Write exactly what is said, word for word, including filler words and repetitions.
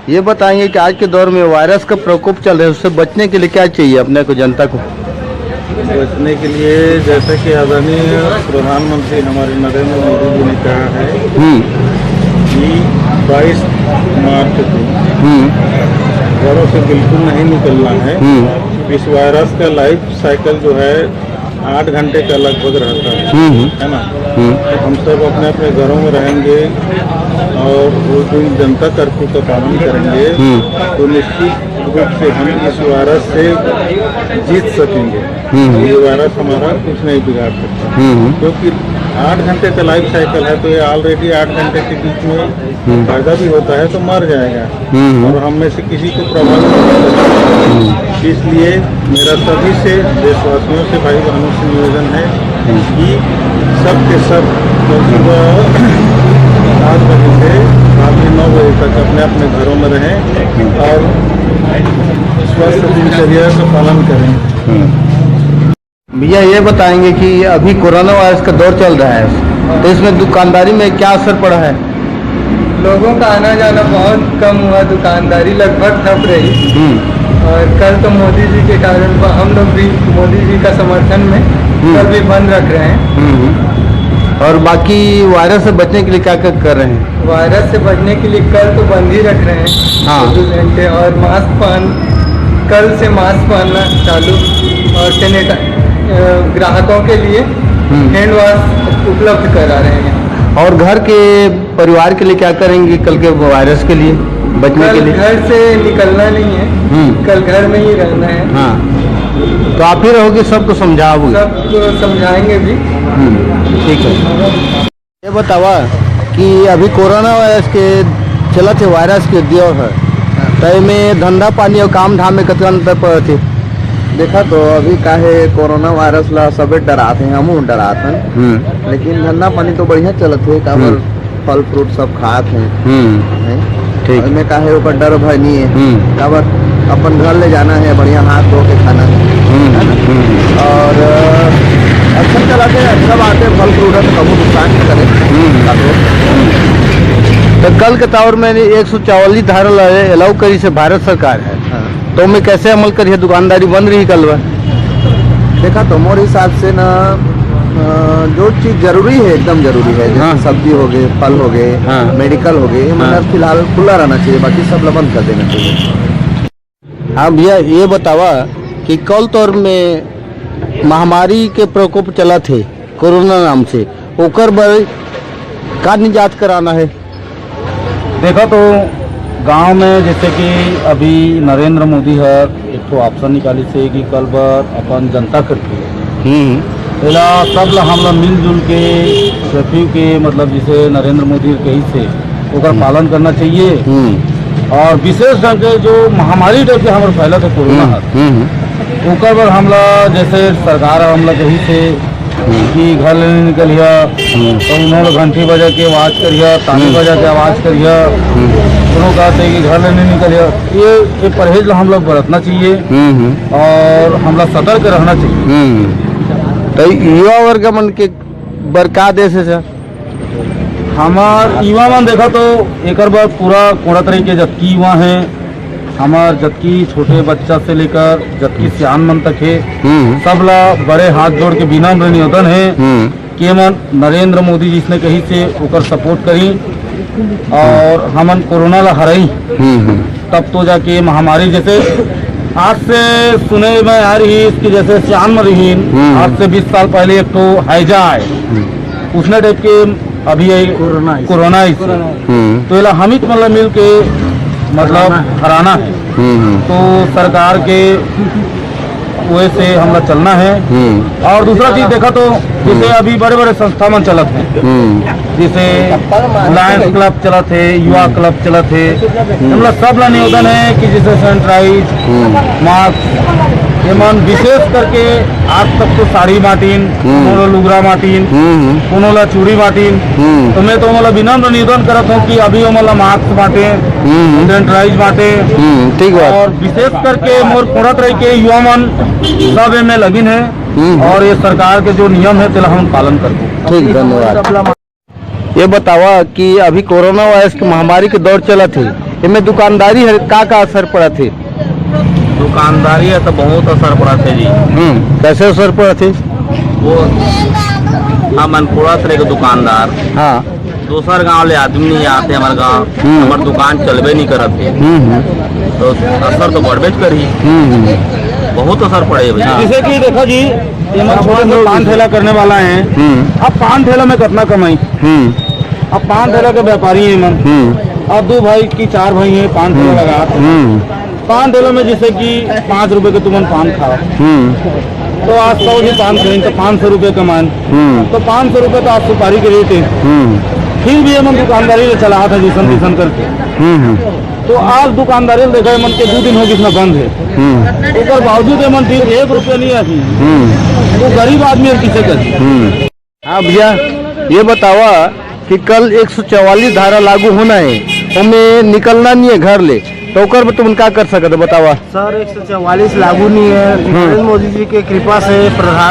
ये बताएंगे कि आज के दौर में वायरस का प्रकोप चल रहा है, उससे बचने के लिए क्या चाहिए अपने को, जनता को? बचने के लिए, जैसा कि आदरणीय प्रधानमंत्री हमारे नरेंद्र मोदी जी ने कहा है हम्म। कि बाईस मार्च को हम्म। घरों से बिल्कुल नहीं निकलना है। हम्म। इस वायरस का लाइफ साइकिल जो है, आठ घंटे का लगभग रहता है, हम्म। है ना? हम्म। तो हम सब अपने अपने घरों में रहेंगे और उस दिन जनता कर्फ्यू का पालन करेंगे, हम्म। तो निश्चित रूप से हम इस वायरस से जीत सकेंगे। हम्म। ये वायरस हमारा कुछ नहीं बिगाड़ सकता, हम्म। क्योंकि आठ घंटे का लाइफ साइकिल है, तो ये ऑलरेडी आठ घंटे के बीच में हम्म। फायदा भी होता है तो मर जाएगा, हम्म। और हम में से किसी को प्रभावित नहीं करता। हम्म। इसलिए मेरा सभी से, देशवासियों से, भाई बहनों से निवेदन है हम्म। कि सब के सब सुबह सात बजे से रात में नौ बजे तक अपने अपने घरों में रहें हम्म। और स्वस्थ दिनचर्या का पालन करें। हम्म। भैया, ये बताएंगे कि अभी कोरोना वायरस का दौर चल रहा है, तो इसमें दुकानदारी में क्या असर पड़ा है? लोगों का आना जाना बहुत कम हुआ, दुकानदारी लगभग ठप रही। हम्म। और कल तो मोदी जी के कारण ब-, हम लोग भी मोदी जी का समर्थन में हम्म। कल भी बंद रख रहे हैं। हम्म। और बाकी वायरस से बचने के लिए क्या क्या कर रहे हैं? वायरस से बचने के लिए कल तो बंद ही रख रहे हैं हाँ। चौबीस घंटे, और मास्क पहन, कल से मास्क पहनना चालू, और सैनिटा-, अ, ग्राहकों के लिए हम्म। हैंड वॉश उपलब्ध करा रहे हैं। और घर के परिवार के लिए क्या करेंगे कल के वायरस के लिए बचने के कल लिए? घर से निकलना नहीं है, हम्म। कल घर में ही रहना है। हाँ, तो आप ही रहोगे, सबको समझाओगे? सबको समझाएंगे भी। हम्म, ठीक है। ये बतावा कि अभी कोरोना वायरस के चलत हे, वायरस के दौर हे, त एमे धंधा पानी अउ काम धाम में कतका अंतर परत हे? देखा तो अभी का हे, कोरोना वायरस ला सबे डरात हे, हमहू डरात हन, हम्म। लेकिन धंधा पानी तो बढ़िया चलत हे, काबर हम्म। फल फ्रूट सब खात हे, हम्म। हैं? ठीक। एमे का हे, ओकर डर भय नहीं हे, हम्म। काबर अपन घर ले जाना हे, बढ़िया हाथ धो के खाना हे, हम्म, है ना? हम्म। और, अ, अच्छा चलत हे, अच्छा बात हे, फल फ्रूट हे तो कभू नुकसान नहीं करे। हम्म। खातो। तो कल के तौर में एक सौ चवालीस धारा ला अलाउ करिस हे भारत सरकार हे, हाँ। तो ओमे कैसे अमल करिस हे? दुकानदारी बंद रही कल बा। देखा तो मोर हिसाब से ना, अ, जो चीज जरूरी हे, एकदम जरूरी हे, जैसे हाँ। सब्जी हो गए, फल हो गए, हाँ। मेडिकल हो गए, ये हाँ। मतलब फिलहाल खुला रहना चाहिए, बाकी सब ला बंद कर देना चाहिए। हाँ भैया, ये बतावा कि कल तौर में महामारी के प्रकोप चलत हे कोरोना नाम से, ओकर बर का निजात कराना हे? देखा तो गांव में जैसे कि अभी नरेंद्र मोदी ह एक ठो ऑप्शन निकालिस हे कि कल बर अपन जनता कर्फ्यू, हम्म। एला सब ला हमला मिलजुल के कर्फ्यू के, मतलब जैसे नरेंद्र मोदी कहिस हे ओकर हम्म। पालन करना चाहिए। हम्म। और विशेष ढंग से जो महामारी टाइप के हमर फैलत हे कोरोना हम्म, ह, हम्म। ओकर बर हमला जैसे सरकार ह हमला कहिस हे हम्म। कि घर ले नहीं निकलिया, हम्म। तो उन्होंने घंटी बजा के आवाज करिया, ताली हम्म। बजा के आवाज करिया, हम्म। कोनो कहते कि घर ले नहीं निकलिया। ये, ये परहेज ला हम लोग बरतना चाहिए हम्म, हम्म। और हमला सतर्क रहना चाहिए। हम्म। तो युवा वर्ग मन के बर का देश हे सर? हमार युवा मन देखा तो एकर बर पूरा कोड़ा तरीके जतकी युवा हे, हमार जतकी छोटे बच्चा से लेकर जतकी सियान मन तक हे, हम्म। सब ला बड़े हाथ जोड़ के विनम्र निवेदन हे हम्म। कि हमन नरेंद्र मोदी जिसने कहिस हे ओकर सपोर्ट करी और हमन कोरोना ला हराई। हम्म, हम्म। तब तो जाके महामारी जैसे आज से सुने में आ रही इसकी जैसे सियान में रही, हम्म। आज से बीस साल पहले एक ठो हैजा आए, हम्म। उसने टाइप के अभी ये कोरोना आइस। कोरोना आइस। कोरोना। हम्म। तो एला हम ही मतलब मिल के मतलब हराना है। हराना है। हम्म, हम्म। तो सरकार के वैसे हमला चलना है। हम्म। और दूसरा चीज देखा तो जैसे हम्म। अभी बड़े-बड़े संस्था मन चलत हैं, हम्म। जैसे लायंस क्लब चलत है, युवा हम्म। क्लब चलत है, हम्म। हमला सब ला निवेदन है कि जैसे सैनिटाइज, हम्म। मास्क, ये मन विशेष करके आज तक तो साड़ी बांटिन, हम्म। कोनो ला लुगरा बांटिन, हम्म। कोनो ला चूड़ी बांटिन। हम्म। तो मैं तो ओमन ला विनम्र निवेदन करत हूँ कि अभी ओमन ला मास्क बांटे, हम्म। सैनिटाइज बांटे। हम्म, ठीक बात। और विशेष करके मोर कोड़त रही के युवा मन सब एमे लगिन है हम्म। और ये सरकार के जो नियम है तेला हम पालन करबो। ठीक, धन्यवाद। ये बतावा कि अभी कोरोना वायरस के महामारी के दौर चलत हे, एमे दुकानदारी हर का का असर पड़त हे? दुकानदारी हे तो बहुत असर पड़त हे जी। हम्म, कैसे असर पड़त हे? वो हमन पड़त रहे के दुकानदार, हाँ। दूसर गांव ले आदमी नहीं आते हमर गांव, हम्म। हमर दुकान चलबे नहीं करत हे। हम्म, हम्म। तो असर तो बढ़बेच करही। हम्म, हम्म। बहुत असर पड़े हे भैया। हाँ। जैसे कि देखो जी, ये मन छोटे से पान ठेला करने वाला है। हम्म। अब पान ठेला में कितना कमाई? हम्म। अब पान ठेला के व्यापारी हैं मन। हम्म। अब दो भाई की चार भाई हैं, पान ठेला हम्म। लगात हैं। हम्म। पान ठेला में जैसे कि पाँच रुपए के तुमन पान खाओ, हम्म। तो आज सौ जी पान खाइन तो पाँच सौ रुपए कमान। हम्म। तो पाँच सौ रुपए तो आज सुपारी के रेट है। हम्म। फिर भी ये मन दुकानदारी ले चलात हैं जैसन तैसन करके। हम्म, हम्म। तो आज दुकानदारी देखा, ये मन के दो दिन हो गइस ना बंद है। हम्म। ओकर बावजूद ये मन फिर एक रुपया नहीं आती। हम्म। वो गरीब आदमी अब किसे करे? हम्म। हाँ भैया, ये बतावा कि कल एक सौ चवालीस धारा लागू होना है, ओमे निकलना नहीं है घर ले, तो ओकर बर तुमन का कर सकत हो, बतावा? सर, एक सौ चवालीस लागू नहीं है। हम्म। नरेंद्र मोदी जी के कृपा से प्रधान